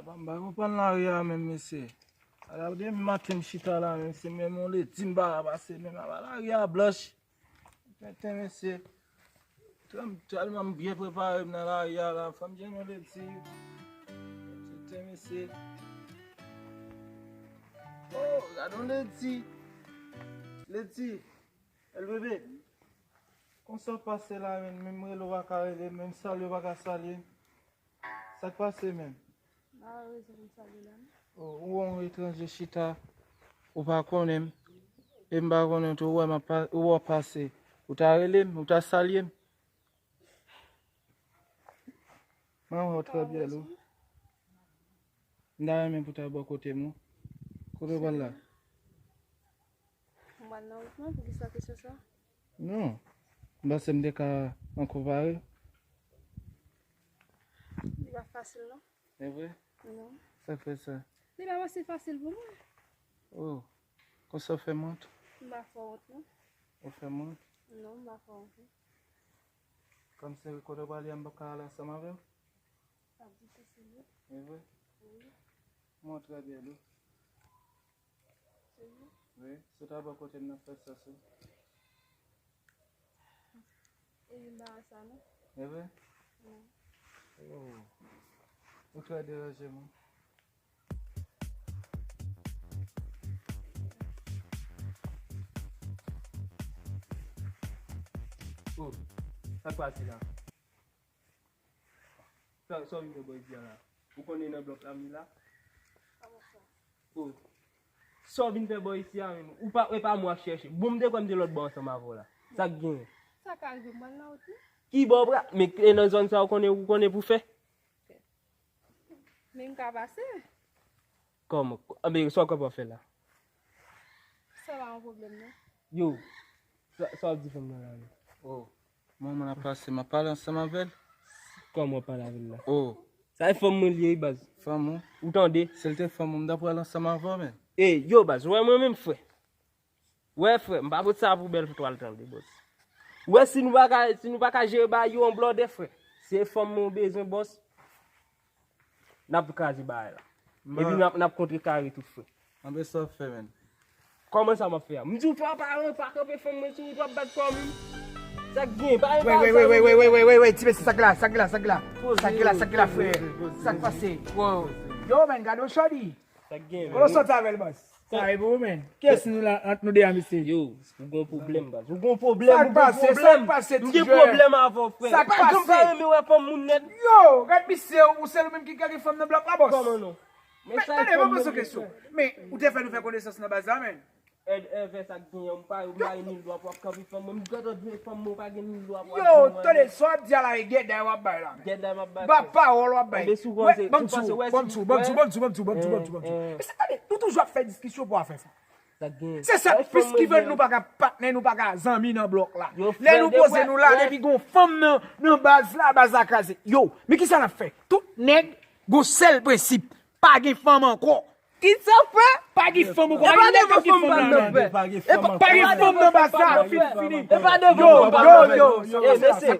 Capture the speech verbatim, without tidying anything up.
Bon, m pa konprann lari a menm, mesye. Ala depi maten m chita la menm, se menm yon ledi m pa ka pase menm, ala lari a blanch. Tenten, mesye. Tèl-, tèlman m byen prepare m nan lari a la, fò m jwenn yon ledi. Tenten, mesye. Oh, gade yon ledi. Ledi. L Bebe. Konsa w pase la menm, menm rele w pa ka rele m, menm salye w pa ka salye m. Sa k pase menm? M pa wè rezon pou m salye w la non. Ou wè yon etranje chita, ou pa konnen m, e m pa konnen w tou, ou wè m ap pa-, ou wè w pase, ou ta rele m, ou ta salye m. Mwen wè w trè bèl wi. M ta renmen pou w ta bò kote m wi. Kote w pral la? M pral nan wout mwen, poukisa kesyon sa? Non. M panse m te ka ankopare. Li pa fasil non. E vre? Non. Sa k fè sa? Li pa pase fasil pou mwen. Oh. Konsa w fè m wont? M pa fè w wont non. Ou fè m wont? Non, m pa fè w wont non. Kòm se kote w prale a, m p ap ka ale ansanm avè w? Sa difisil wi. E vre? Wi. Mwen trè bèl wi. Se vre? Wi, si w ta bò kote m nan fè sa sou. E vin ba sa non. E vre? Non. Oh. Ou trè deranje m wi. Oh, sa k pase la? Sa, sa w vin fè bò isi a la? Ou konnen nan blòk la m ye la? Kòman sa? Oh. Sa w vin fè bò isi a menm? Ou pa, e pa mwen w ap chèche. Bon, m te kwè m te lòt bò ansanm avè w la. Sa k genyen? Sa ka rive m pral nan wout wi. Ki bò w pral? Men e nan zòn sa w konnen, ou konnen pou fè? Men m ka pase. Kòman? Anben, sa w kwè pou w ap fè la? Sa pa yon pwoblèm non. Yo, sa, sa w ap di fanm nan la menm? Oh. Manman ap pase, m ap pale ansanm avè l. Kòman w ap pale avè l la? Oh. Sa e fanm mwen li ye wi baz. Fanm ou? Ou tande? Si l te fanm ou, m t ap pral ansanm avè w menm. E, yo baz, ou wè mwen menm frè. Wè frè, m pa pot sa pou bèl foto al tande bòs. Wè si nou pa ka, si nou pa ka jere bagay yo an blòdè frè. Se fanm mwen ou bezwen bòs. N ap kraze bagay la. Epi n ap, n ap kontrekare tout frè. Anben sa w ap fè menm? Kòman sa m ap fè a? M di w pa, pa, pa kanpe fanm mwen sou wout w ap bat kò w menm. Sa k gen? Pa gen pa sa. Wey, wey, wey, ti mesye, sa k la, sa k la, sa k la? Sa k la, sa k la frè? Sa k pase? Yo menm, gade yon shorty. Sa k gen? Kote w soti avè l bòs? Sa e pou ou menm? Kiyès nou la ant nou de a mesye? Yo, ou gon pwoblèm baz. Ou gon pwoblèm, ou gon pwoblèm. Sa k pase, sa k pase ti jèn? M gen pwoblèm avè w frè. Sa k pase? Ou pa janm pa renmen wè fanm moun nèt. Yo, gad misye, ou sèl ou menm ki ka gen fanm nan blòk la bòs. Kòman non? Men tande, ban m poze w kesyon. Men ou te fè nou fè konesans nan baz la menm? Èd èvè sa k genyen, m pa, m pa gen nil dwa pou w ap kanpe fanm mwen. M gentan di fanm mwen ou pa gen nil dwa pou w ap di mwen. Yo, tande, sa w ap di a la e gèday w ap bay la. Gèday m ap bay. Ba pawòl w ap bay. Anben si w panse, si w panse, wè si, ban m di w, ban m di w, ban m di w. Mesye, tande, nou toujou ap fè diskisyon pou afè fanm. Sa k genyen? Se sa, piski fè nou pa ka patnè, nou pa ka zanmi nan blòk la. Lè nou poze nou la, depi gon fanm nan, nan baz la, baz la kraze. Yo, men kisa n ap fè? Tout nèg gon sèl prensip. Pa gen fanm ankò. Kisa frè? Pa gen fanm ankò. E pa devan fanm pa nan frè. E pa, pa gen fanm nan baz la. Fini, fini. E pa devan fanm pa nan frè. Yo, yo, yo, yo, mesye.